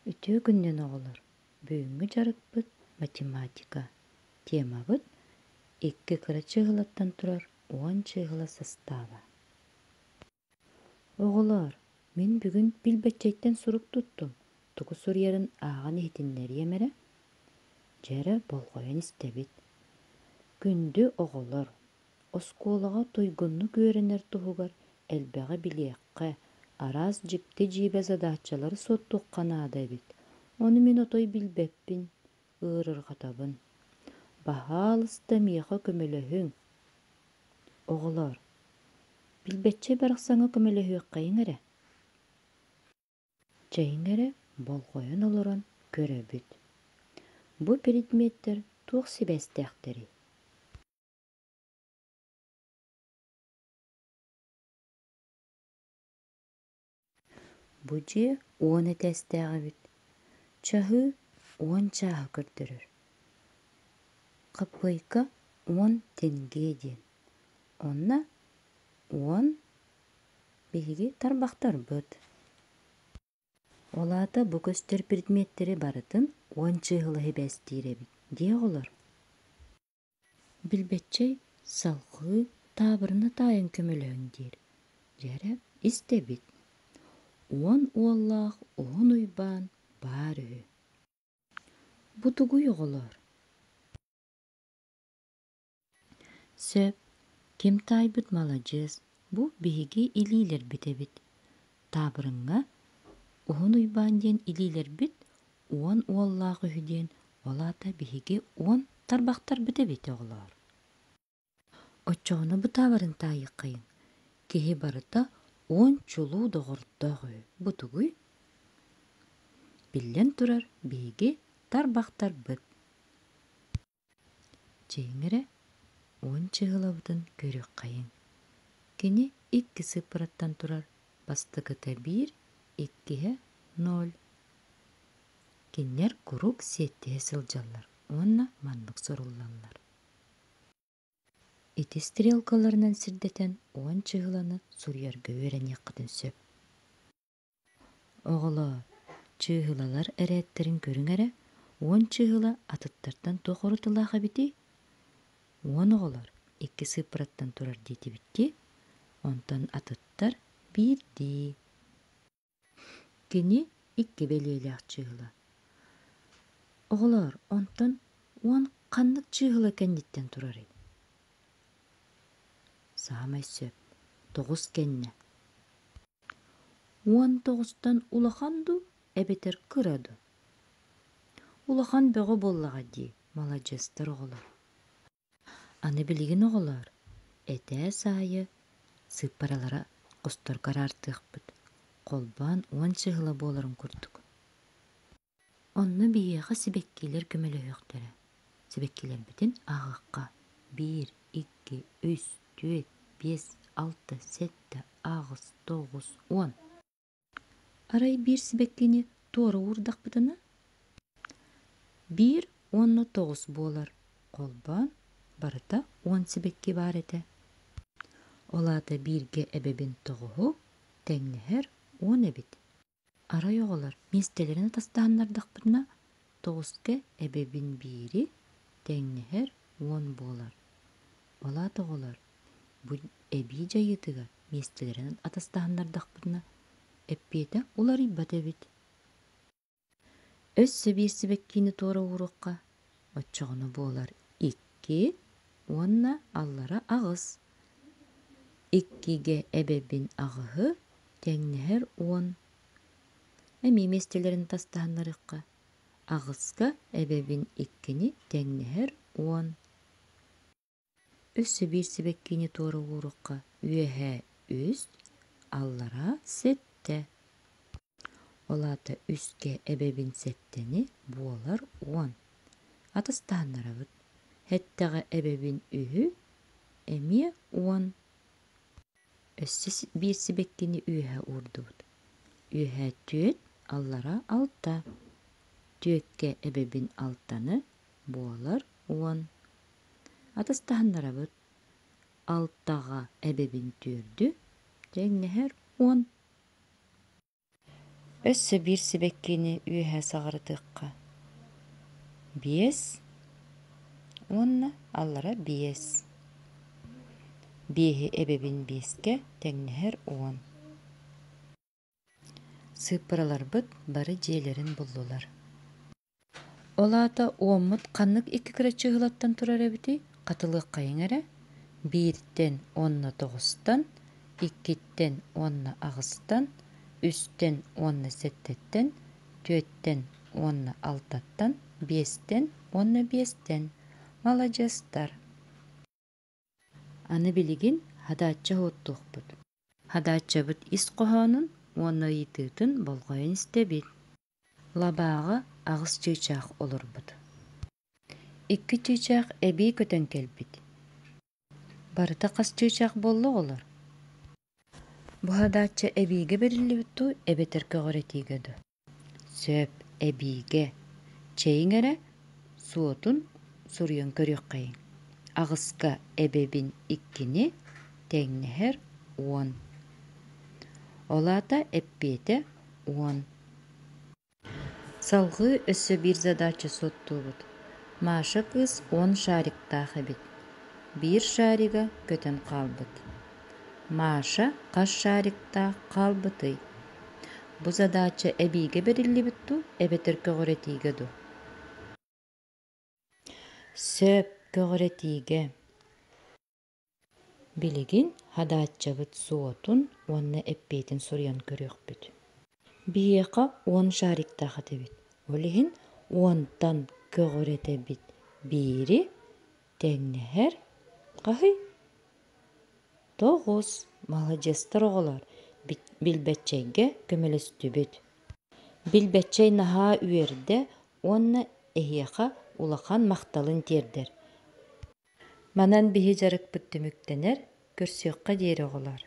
Үтүө күнүнэн оҕолор! Бүгүҥҥү дьарыкпыт математика. Темабыт икки кыра чыыһылаттан турар уон чыыһыла састааба. Оҕолоор, мин бүгүн Билбэтчэйтэн сурук туттум. Тугу суруйарын ааҕан иһитиннэриэм эрэ. Дьэ эрэ болҕойон истэбит. Күндү оҕолор, Оскуолаҕа туйгуннук үөрэнэр туһугар элбэҕи билиэххэ, араас дьикти-дьиибэ задаачалары суоттуохха наада эбит. Ону мин отой билбэппин, ыарырҕатабын. Баһаалыста миэхэ көмөлөһүҥ. Оҕолоор, билбэтчэй барахсаҥҥа көмөлөһүөххэйиҥ эрэ. Чэйиҥ эрэ болҕойон олорон көрөбүт. Бу предметтэр туох сибээстээхтэрий? Бу дьиэ уон этээстээх эбит, чаһыы уон чааһы көрдөрөр, хаппыайка уон тенге диэн, онно уон биһиги тарбахтарбыт. Ол аата бу көстөр предметтэри барытын уон чыыһыла сибээстиир эбит дии оҕолор. Билбэтчэй салҕыы таабырына таайан көмөлөһүҥ диир, дьэ эрэ истэбит: уон уоллаах Уһун Уйбаан баар үһү. Бу тугуй оҕолоор? Сөп, ким таайбыт маладьыас, бу биһиги илиилэрбит эбит. Таабырыҥҥа Уһун Уйбаан диэн илиилэрбит уон уоллаах үһү диэн, ол аата биһиги уон тарбахтарбыт эбит оҕолоор. Оччоҕуна бу таабырын таайыаххайыҥ, киһи барыта уон чулуу доҕордоох үһү, бу тугуй? Биллэн турар, биһиги тарбахтарбыт. Чэйиҥ эрэ, уон чыыһылабытын көрүөххэйиҥ. Кини икки сыыппараттан турар, бастакыта биир, иккиһэ ноль. Кинилэр куруук сиэттиһэ сылдьаллар уонна маннык суруллаллар. Ити стрелкаларынан сирдэтэн уон чыыһыланы суруйарга үөрэниэххитин сөп. Оҕолоор, чыыһылалар эрээттэрин көрүҥ эрэ, уон чыыһыла атыттартан туох уратылаах эбитий? Уон оҕолор икки сыыппараттан турар диэтибит дии, онтон атыттар биирдии. Кини икки бэлиэлээх чыыһыла. Оҕолоор, онтон уон ханнык чыыһыла кэнниттэн турарый? Саамай сөп, тоҕус кэннэ. Уон тоҕустан улахан дуу эбэтэр кыра дуу? Улахан бөҕө буоллаҕа дии, маладьыастар оҕолор. Аны билигин оҕолоор, этээс аайы сыыппаралара хосторго араартыахпыт, холбоон уон чыыһыла буоларын курдук. Онно биһиэхэ сибэккилэр көмөлөһүөхтэрэ. Сибэккилэрбитин ааҕыахха: биир, икки, үс, түөрт, биэс, алта, сэттэ, аҕыс, тоҕус, уон. Арай биир сибэккини туора уурдахпытына, биир уонна тоҕус буолар, холбоон барыта уон сибэкки баар этэ. Ол аата бииргэ эбэбин тоҕуһу тэҥнэһэр уон эбит. Арай оҕолор миэстэлэрин атастаһыннардахпытына, тоҕуска эбэбин биири тэҥнэһэр уон буолар. Ол аата оҕолор бу эбии дьайыытыгар миэстэлэрин атастаһыннардахпытына, эппиэтэ уларыйбат эбит. Өссө биир сибэккини туора ууруохха, оччоҕуна буолар икки уонна аллара аҕыс. Иккигэ эбэбин аҕыһы тэҥнэһэр уон. Эмиэ миэстэлэрин тастаһыннарыахха. Аҕыска эбэбин иккини тэҥнэһэр уон. Өссө биир сибэккини туора ууруохха үөһээ үс, аллараа сэттэ. Ол аата үскэ эбэбин сэттэни буолар уон. Атастаһыннарабыт. Сэттэҕэ эбэбин үһү, эмиэ уон. Өссө биир сибэккини үөһэ уурдубут. Үөһээ түөрт, аллараа алта. Түөккэ эбэбин алтаны буолар уон. Атастаһыннарабыт. Алтаҕа эбэбин түөрдү, тэҥнэһэр уон. Өссө биир сибэккини үөһэ саҕарытыахха. Биэс уонна аллара биэс. Биэһи эбэбин биэскэ тэҥнэһэр уон. Сыыппараларбыт бары дьиэлэрин буллулар. Ол аата уоммут ханнык икки кыра чыыһылаттан турар эбитий, хатылыаххайыҥ эрэ: бииртэн уонна тоҕустан, иккиттэн уонна аҕыстан, үстэн уонна сэттэттэн, түөттэн уонна алтаттан, биэстэн уонна биэстэн. Маладьыастар! Аны билигин хадаачча уоттуохпут. Хадааччабыт ис хоһоонун уонна ыйытыытын болҕойон истэбит. Лабааҕа аҕыс чыычаах олорбут. Икки чыычаах эбии көтөн кэлбит. Барыта хас чыычаах буолла оҕолор? Бу хадаачча эбиигэ бэриллибит дуу эбэтэр көҕүрэтиигэ дуу? Сөп, эбиигэ. Чэйиҥ эрэ, суотун суруйан көрүөххэйиҥ. Аҕыска эбэбин иккини, тэҥнэһэр уон. Ол аата эппиэтэ уон. Салҕыы өссө биир задача суоттуубут. Маша кыыс уон шариктаах эбит. Биир шарига көтөн хаалбыт. Маша хас шариктаах хаалбытый? Бу задача эбиигэ бэриллибит дуу эбэтэр көҕүрэтиигэ дуу? Сөп, көҕүрэтиигэ. Билигин хадааччабыт суотун уонна эппиэтин суруйан көрүөхпүт. Биһиэхэ уон шариктаах этибит, ол иһин уонтан көҕүрэтэбит биири тэҥнэһэр хаһый? Тоҕус, маладьыастар оҕолор, Билбэтчэйгэ көмөлөстүбүт. Билбэтчэй наһаа үөрдэ уонна эһиэхэ улахан махталын тиэрдэр. Манан биһи дьарыкпыт түмүктэнэр, көрсүөххэ диэри оҕолоор.